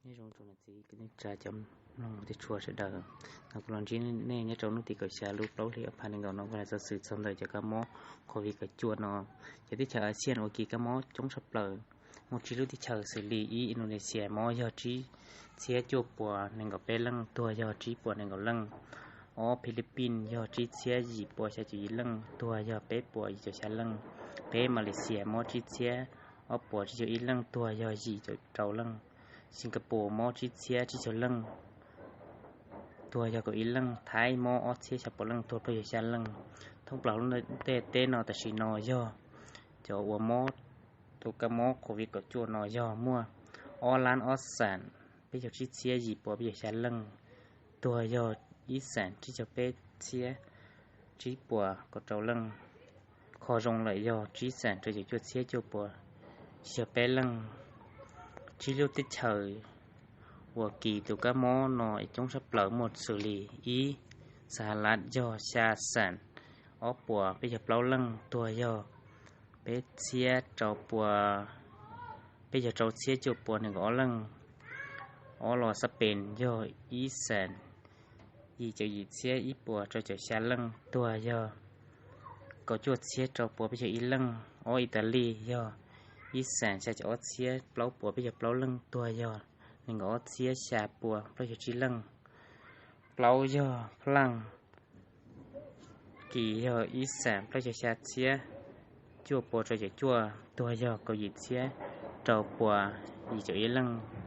Nyob zoo tsoom niam txiv kwv tij neej tsa cov mloog thiab tshua sawv daws. No kuv los ntsib nej nyob rau hnub tim kaum xya lub plaub hli ob phav nees nkaum no, kuv los txog xwm txog ntawm cov kab mob covid kaum cuaj no. Cov teb chaws Asia uas kis kab mob coob tshaj plaws, muaj tsib lub teb chaws xws li: ib, Indonesia mob yog tsib txhiab cuaj puas nees nkaum peb leej, tuag yog tsib puas nees nkaum leej. Ob, Philippines yog tsib txhiab yim puas xya caum yim leej, tuag yog peb puas yim caum xya leej. Peb, Malaysia mob tsib txhiab ob puas tsib caug ib leej, tuag yog yim caum rau leej. Singapore mob tsib txhiab tsib caug leej, tuag yog kaum ib leej. Thaib mob ob txhiab xya puas leej, tuag plaub caug xya leej. Thoob plaws lub ntiaj teb no tam sim no yog cov uas mob tus kab mob covid kaum cuaj no yog muaj ob lab ob xees peb caug tsib txhiab yim puas peb caug xya leej, tuag yog ib xees tsib caug peb txhiab tsib puas kaum rau leej. Kho zoo lawm yog tsib xees rau caum cuaj txhiab cuaj puas tsib caug peb leej. Tsib lub teb chaws uas kis tus kab mob no es coob tshaj plaws muaj xws li: ib, Xas Has Las yog xya xees ob puas peb caug plaub leej, tuag yog peb txhiab rau pua, peb caug rau txhiab cuaj puas nees nkaum ob leej. Ob, los Xab Pees yog ib xees yim caum yim txhiab ib puas rau caum xya leej, tuag yog kaum cuaj txhiab rau puas peb caug ib leej. Ob, Italy yog ib xees xya caum ob txhiab plaub puas peb caug plaub leej, tuag yog nees nkaum ob txhiab xya puas plaub caug tsib leej. Plaub, yog Phab Laj, kis yog ib xees plaub caug xya txhiab cuaj puas rau caum cuaj, tuag yog kaum yim txhiab rau puas yim caum ib leej.